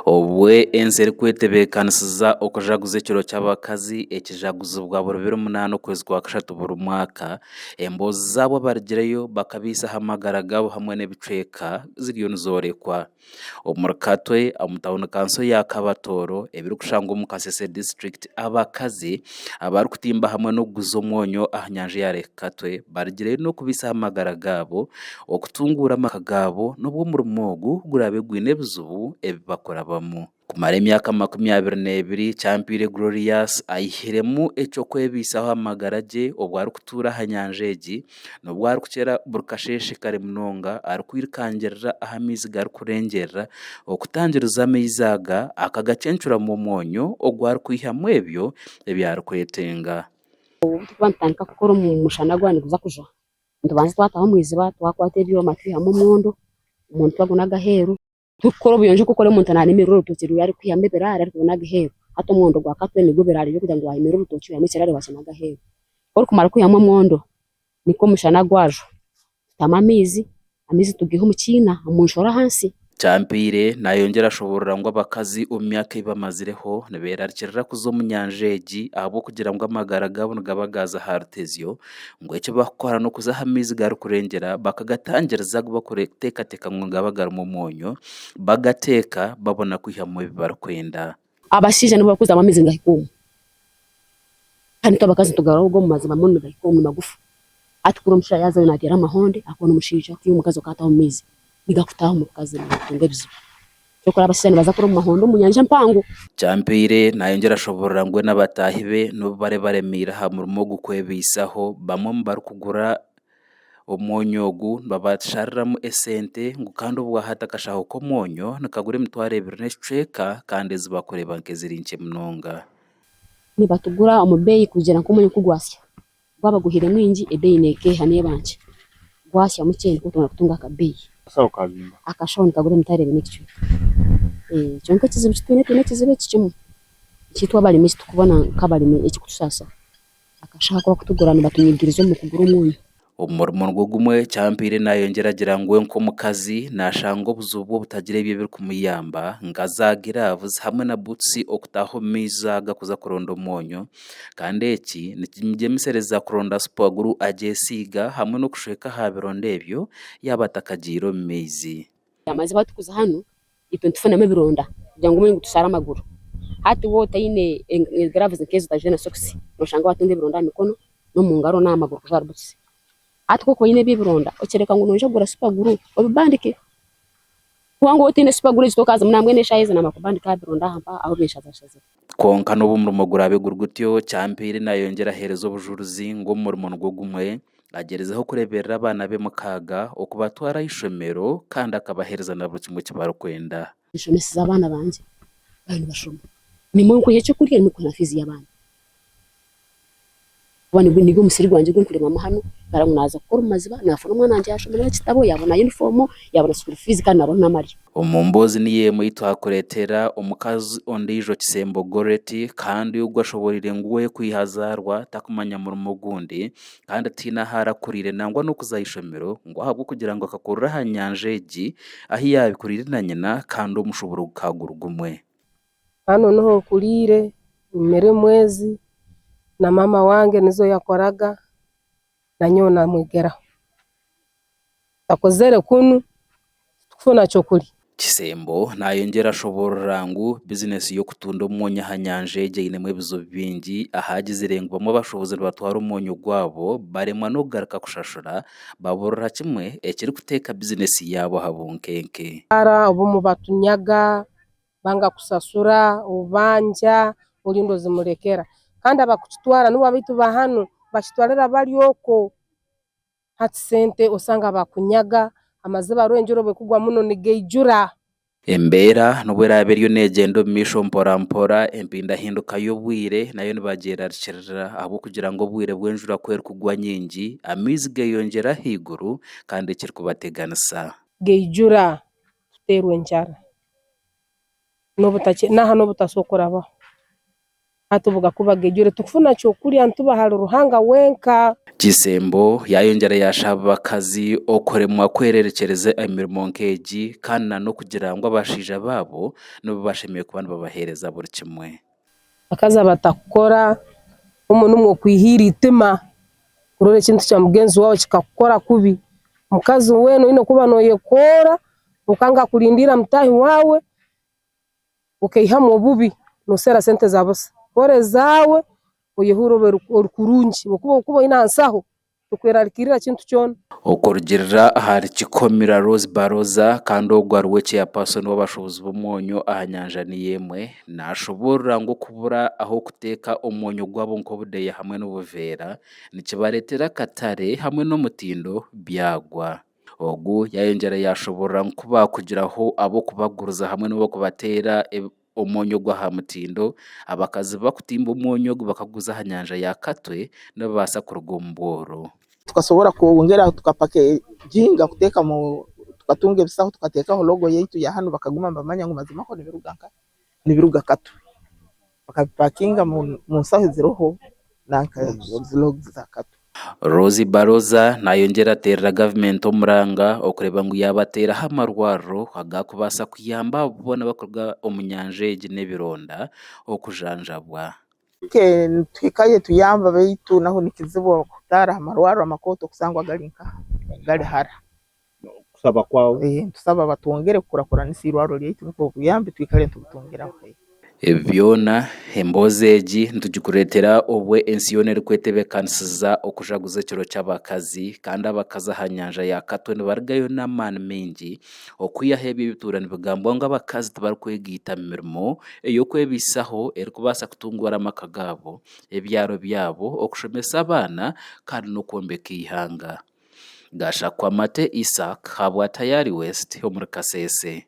Obwe ensi erikwetebeekanisiza okujaguza ekiro ky'abakazi ekijaguzibwa buri 28 okwezi kwa kashatu buri mwaka, emboozi zaabo abarugireyo bakabaisaho amagara gaabo hamwe n'ebicweka ziriyo nizoorekwa. Omuri Katwe omu tauni kanso ya Kabatooro ebirikushangwa omu Kasese disiturikiti, abakazi abarikutimba hamwe n'okuguza omwonyo aha nyanja ya Lake Katwe barugireyo n'okubaisaho amagara gaabo okutunguura amaka gaabo n'obu omurimo ogu guraabe gwine ebizibu ebi bakurabamu. Kumara emyaka 22, Kyampiire Glorious aihiremu eky'okwebaisaho amagara gye obwo arikutuura aha nyanja egi n'obu arikukyera buri kasheeshe kare munonga arikwirukangirira aha maizi garikurengyerera okutangiriza amaizi aga akagacencuramu omwonyo ogu arikwihamu ebyo ebi arikwetenga. Obu turikuba nitutandika kukora omu mushana gwaba niguza kujwa, Nitubanza twataha omu iziba twakwata ebyoma twihamu omwondo, omwondo twagunaga aheeru. Turikukora obuyonjo nk'oku omuntu naaremerera orutookye rwe arikwihamu ebiraare arikurunaga aheeru. Hati omwondo gwa katwe nigwo biraare by'okugira ngu waayemerera orutookye oihamu ekiraare waakinaga aheeru. Ku orikumara kwihamu omwondo, nikwo omushana gwajwa, tutamu amaizi, amaizi tugaiha omu kiina omu nshoro ahansi. Kyampiire nayongyera ashoboorora ngu abakazi omu myaka ei bamazireho nibeerarikirira kuza omu nyanja egi ahabw'okugira ngu amagara gaabo nigaba gaaza aha rutezyo ngu eki barikukora n'okuza aha maizi garikurengyera bakagatangiriza agu barikuteekateeka ngu nigaba garimu omwonyo bagateeka babona kwihamu ebi barikwenda. Abashaija nibo barikuzamu amaizi nigahika omu kandi itwe abakazi nitugaroga omu maziba mbwenu nigahika omu nimagufu. Hati kuri omushaija yaazayo naateera amahonde akoona omushaija kwiha omukazi okaataho omu maizi nigakutaaha omu bukazi notunga ebizibu. Kyokora abashaija nibaza kuri omu mahonde omu nyanja empango. Kyampiire nayongyera ashoborora ngu we n'abataahi be n'obu bari baremiire aha murimo ogu kwebaisaho, bamwe omu barikugura omwonyo ogu nibabashariramu esente ngu kandi obwahati akashaho k'omwonyo nikagura 2000 n'ekicweka kandi ezi barikureeba nk'eziri nkye munonga. Nibatugura omu beeyi kugira nk'omwonyo ku gwasya. Gwaba guhiire mwingi ebeeyi nekeeha neeba nkye, gwasya mukye nikwo otwongera kutunga akabeeyi. Akashaho nikagura 2000 n'ekicweka. Kyonka ekizibu eki twine, twine ekizibu eki kimwe, ekiitwe abarimi eki turikubona nk'abarimi ekirikutusaasa, akashaho aku barikutugura nibatunyigiriza omu kugura omwonyo. Omu murimo nigwo gumwe, Kyampiire nayongyera agira ngu we nk'omukazi nashanga obuzibu bw'obutagira ebyo ebirikumuyamba nka za giraavuzi hamwe na butusi okutaaha omu maizi aga kuza kuronda omwonyo kandi eki nikimugyemesereza kuronda supa guru agyesiiga hamwe n'okushweka aha bironda ebyo yaaba atakagiire omu maizi. Amaizi agu turikuza hanu itwe nitufunamu ebironda kugira ngu omwonyo gutushare amaguru. Hati waaba otaine giravuzi nk'ezo otajwaire na sokisi noshanga waatunga ebironda aha mikono n'omu ngaro n'aha maguru kujwara butusi. Hati ku orikuba oine ebyo ebironda okyoreka ngu noija kugura supa guru obibandike. Kubanga waaba otaine supa guru egi tokaazamu nambwenu eshaaha ezi naamara kubandika aha bironda aha mpaha ahu binshazashazire. Kwonka n'obu omurimo guraabe guri gutyo, Kyampiire naayongyera aheereza obujurizi ngu omu murimo nigwo gumwe, agyerezeho kureeberera abaana be mukaaga, okubatwara aha ishomero kandi akabaheereza na buri kimwe eki barikwenda. Nshomesize abaana bangye bariyo nibashoma. Nimwo nkwiha ekyokurya nimwo nkwiha na fiizi y'abaana. Kuba nigwo nigwo musiri gwangye ogu ndikureebamu hanu, nkareba ngu naaza kukora omu maziba, naafuna omwana wangye yaashoma n'ekitabo, yaabona yunifoomu, yaabona school fees kandi naabona n'amaryo. Omu mboozi niyo emwe ei twakureetera omukazi ondiijo Kisembo Goreti kandi ogwo ashoboreire ngu we kwiha azaarwa takumanya murimo ogundi kandi tihaine ahu arakuriire nangwa n'okuza aha ishomero ngu ahabw'okugira ngu akakurira aha nyanja egi ahu yaabikuriire na nyina kandi omushuburo gukaba guri gumwe. Hanu nuho nkuriire, emirimo ezi na maama wange nizo yakoraga nanyowe namwegeraho. Takozere kunu titukufuna kyokurya. Kisembo nayongyera ashoboorora ngu bizinesi y'okutunda omwonyo aha nyanja egi einemu ebizibu bingi ahu agizire ngu bamwe abashuubuzi nibatwara omwonyo gwabo baremwa n'okugaruka kushashura baburira kimwe ekirikuteeka bizinesi yaabo aha bunkenke. Obumu batunyaga banga kusasura, obanja, olinda ozimulekera. Kandi abakukitwara nubo abaitu ba hanu bakitwalira bali oko. Hati sente osanga bakunyaga, amaziba haroho enjura obu ekugwa muno nigaijura. Embeera n'obu eraabe eriyo neegyenda omu maisho mpora mpora, empindahinduka y'obwire nayo nibagyerarikirira ahabw'okugira ngu obwire bw'enjura ku erikugwa nyingi, amaizi geyongyera ahaiguru kandi ekirikubateganisa. Gaijura tuteerwa enjara. N'obutakye n'aha n'obutasobora kurabaho. Hati obu gakuba gaijwire tikufuna kyokurya nituba hali Ruhanga wenka. Kisembo yayongyera yashaba abakazi okuremwa kwererekyereza emirimo nk'egi kandi na n'okugira ngu abashaija baabo nibo bashemereire kuba nibabaheereza buri kimwe. Abakazi abatakukora omwe nimwo okwihiira eitima kurora ekintu kya mugenzi waawe kikakukora kubi. Omukazi weena oine kuba noyekoora okanga kurindiira mutaahi waawe okaihamu obubi noseera sente za busa. Kora ezaawe oyehurre obe ori kurungi ahabw'okuba obu okuba oine aha nsaho Tikwerarikirira kintu kyona. Okurugiirira ahari Kikomira Rose Baroza kandi ogwo ariwe Chairperson w'abashuubuzi b'omwonyo aha nyanja niyo emwe, nashoboorora ngu okubura ah'okuteeka omwonyo gwabo nk'obudeeya hamwe n'obuveera nikibareetera akatare hamwe n'omutindo byagwa. Ogu yayongyera yashoboorora ngu ku baakugiraho ab'okubaguriza hamwe n'abokubateera omwonyo gw'aha mutindo, abakazi bakutimba omwonyo ogu bakaguza aha nyanja ya Katwe nibabaasa kuruga omu bworo. Tukasobora kwongera tukapakeginga kuteekamu tukatunga ebisaho tukateekaho logo yaitu ya hanu bakaguma nibamanya ngu mazima ho nibiruga nkaha, nibiruga Katwe. Bakabipakinga mu nsaho eziroho nanka logs za Katwe. Rose Baroza nayongyera ateerera gavumenti omuranga okureeba ngu yaabateeraho amarwariro agakubaasa kuyamba abo boona abarikuruga omu nyanja egi n'ebironda okujanjabwa. Tuhikayo etuyamba beitu naho nikizibu okutaara aha marwariro amakooto kusangwa gari nkaha gari hara. Okusaba kwawe? Nitusaba batwongere kukurakuranisa eirwariro ryaitu nikwo obuyambi twikare nitubutungiraho. Ebi byona, emboozi egi nitugikureetera obu ensi yoona erikwetebeekanisiza okujaguza ekiro ky'abakazi kandi abakazi aha nyanja ya Katwe nibarugayo n'amaani maingi okwihaho ebyo ebituura nibigambwa ngu abakazi tibarikwegaita mu mirimo ey'okwebaisaho erikubaasa kutunguura amaka gaabo, ebyaro byabo, okushomesa abaana kandi n'okwombeka eihanga. Gashakwa Mate Isaac habwa Tayari West omuri Kasese.